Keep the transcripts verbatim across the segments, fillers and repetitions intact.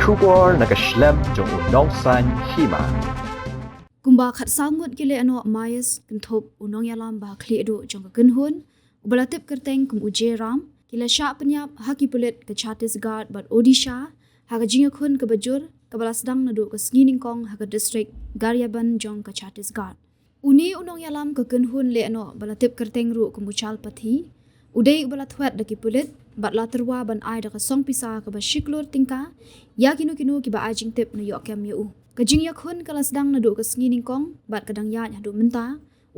Khubor na ka shlem jong u nongsaiñ hima. Kumba khatsaw ngut ki lehnoh Myers, kynthup u nongïalam ba khlieh duh jong ka kynhun uba la tip kyrteng kum u Jairam, ki la shah pynïap ha ki pulit ka Chhattisgarh bad Odisha ha ka jingïakhun kaba jur kaba la sdang naduh ka sngi nyngkong ha ka district Ghariaband jong ka Chhattisgarh. Une u nongïalam ka kynhun lehnoh ba la tip kyrteng ruh kum u Chalpathi u dei uba la thwet da ki pulit bad la tyrwa ban ai da ka song pisa kaba shi klur tyngka ïa kino kino kiba ai jingtip ne ïoh kem ïa u. Ka jingïakhun ka la sdang naduh ka sngi nyngkong bad ka dang ïaid haduh mynta.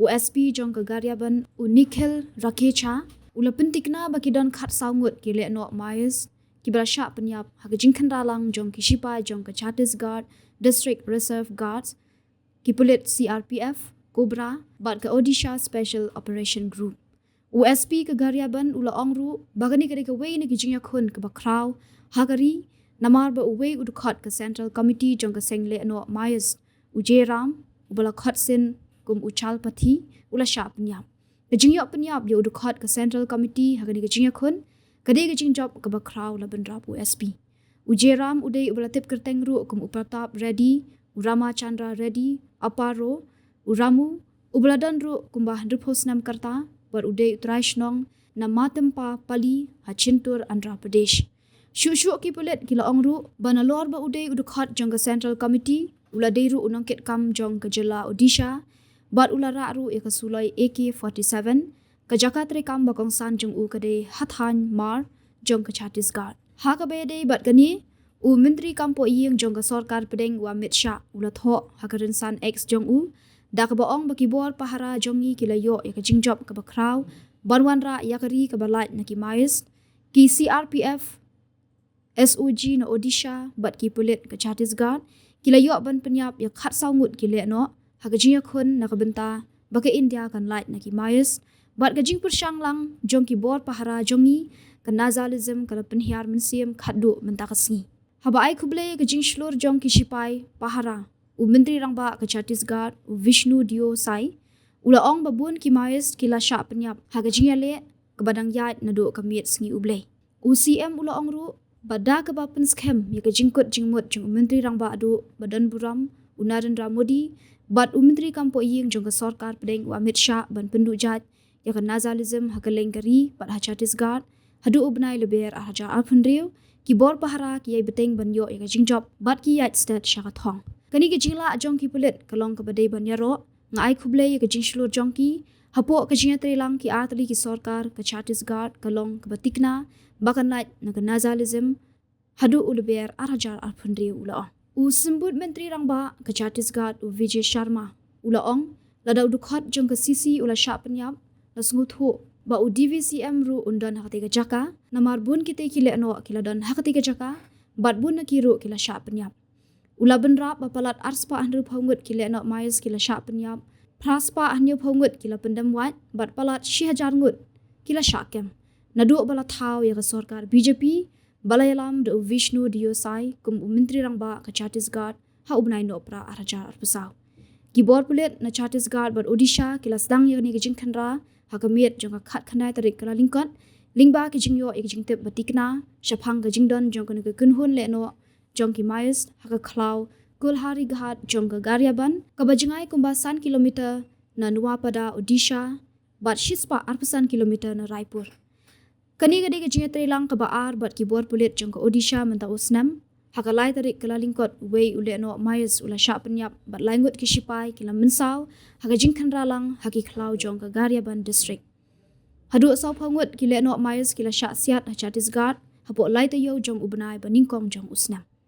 U S P jong ka Ghariaband, u Nikhil Rakhecha, u la pyntikna ba ki don khatsaw ngut ki lehnoh Myers kiba la shah pynïap ha ka jingkhynra lang jong ki shipai jong ka Chhattisgarh District Reserve Guards, ki pulit C R P F, Cobra bad ka Odisha Special Operation Group. U S P ka Ghariaband u la ong ruh ba kane ka dei kawei na ki jingïakhun kaba khraw ha ka ri, namar ba uwei u dkhot ka Central Committee jong ka seng lehnoh Myers, u Jairam, uba la khot sien kum u Chalpathi, u la shah pynïap. Ka jingïoh pynïap ïa u dkhot ka Central Committee ha kane ka jingïakhun ka dei ka jingjop kaba khraw, la bynrap u S P. U Jairam u dei uba la tip kyrteng ruh kum u Pratap Reddy, u Ramachandra Reddy, Aparo, u Ramu, uba la don ruh kumba hynriewphew snem ka rta bad u dei u trai shnong na Matimpapalli ha Chittoor, Andhra Pradesh. Shuh shuh ki pulit ki la ong ruh ba nalor ba u dei u dkhot jong ka Central Committee, u la dei ruh u nongkitkam jong ka jylla Odisha bad u la rah ruh ïa ka suloi A K forty-seven, ka jaka treikam ba kongsan jong u ka dei ha thaiñ Mar jong ka Chhattisgarh. Ha kaba ïadei bad kane, u Myntri Kam Pohïing jong ka Sorkar Pdeng, u Amit Shah, u la thoh ha ka rynsan X jong u da kaba ong ba ki bor pahara jong ngi ki la ïoh ïa ka jingjop kaba khraw ban wanrah ïa ka ri kaba lait na ki Myers. Ki C R P F, S O G na Odisha bad ki pulit ka Chhattisgarh ki la ïoh ban pynïap ïa khatsaw ngut ki lehnoh ha ka jingïakhun na ka bynta ba ka India kan lait na ki Myers, bad ka jingpyrshang lang jong ki bor pahara jong ngi, ka Naxalism, ka la pynhiar mynsiem khatduh mynta ka sngi. Haba ai khublei ïa ka jingshlur jong ki shipai pahara, u Myntri Rangbah ka Chhattisgarh, u Vishnu Deo Sai, u la ong ba bun ki Myers ki la shah pynïap ha ka jingïaleh kaba dang ïaid naduh ka miet sngi U Blei. U C M u la ong ruh ba da kaba pynskhem ïa ka jingkut jingmut jong u Myntri Rangbah duh ba don burom, u Narendra Modi, bad u Myntri Kam Pohïing jong ka Sorkar Pdeng, u Amit Shah, ban pynduh jait ïa ka Naxalism ha kylleng ka ri bad ha Chhattisgarh, haduh u bnai Lber ar hajar arphew hynriew, ki bor pahara ki ïai bteng ban ïoh ïa ka jingjop bad ki ïaid stet sha ka thong. Kane ka jinglah jong ki pulit ka long kaba dei ban ïaroh. Nga ai khublei ïa ka jingshlur jong ki. Hapoh ka jingïatreilang ki artylli ki sorkar, ka Chhattisgarh ka long kaba tikna ba kan lait na ka Naxalism haduh u Lber ar hajar arphew hynriew, u la ong. U Symbud Myntri Rangbah ka Chhattisgarh, u Vijay Sharma, u la ong lada u dkhot jong ka C C u la shah pynïap, la sngewthuh ba u D V C M ruh un don ha katei ka jaka, namar bun kitei ki lehnoh ki la don ha katei ka jaka bad bun na ki ruh ki la shah pynïap. U la bynrap ba palat arspah hynriewphew ngut ki lehnoh Myers ki la shah pynïap, phraspah hynñiewphew ngut ki la pyndem wait bad palat shi hajar ngut ki la shah kem. Naduh ba la thaw ïa ka sorkar B J P ba la ïalam da u Vishnu Deo Sai kum u Myntri Rangbah ka Chhattisgarh ha u bnai Nohprah ar hajar arphew saw. Ki bor pulit na Chhattisgarh bad Odisha ki la sdang ïa kane ka jingkhynra ha ka miet jong ka khatkhyndai tarik Kyllalyngkot, lyngba ki jingïoh ïa ka jingtip ba tikna shaphang ka jingdon jong kane ka kynhun lehnoh jong ki Myers ha ka khlaw Kulharighat jong ka Ghariaband, kaba jngai kumba san kilometer na Nuapada, Odisha, bad shispah arphew san kilometer na Raipur. Kane ka dei ka jingïatreilang kaba ar bad ki bor pulit jong ka Odisha mynta u snem. Ha ka lai tarik Kyllalyngkot, uwei u lehnoh Myers u la shah pynïap bad lai ngut ki shipai ki la mynsaw ha ka jingkhynra lang ha ki khlaw jong ka Ghariaband District. Haduh sawphew ngut ki lehnoh Myers ki la shah siat ha Chhattisgarh hapoh lai taïew jong u bnai ba nyngkong jong u snem.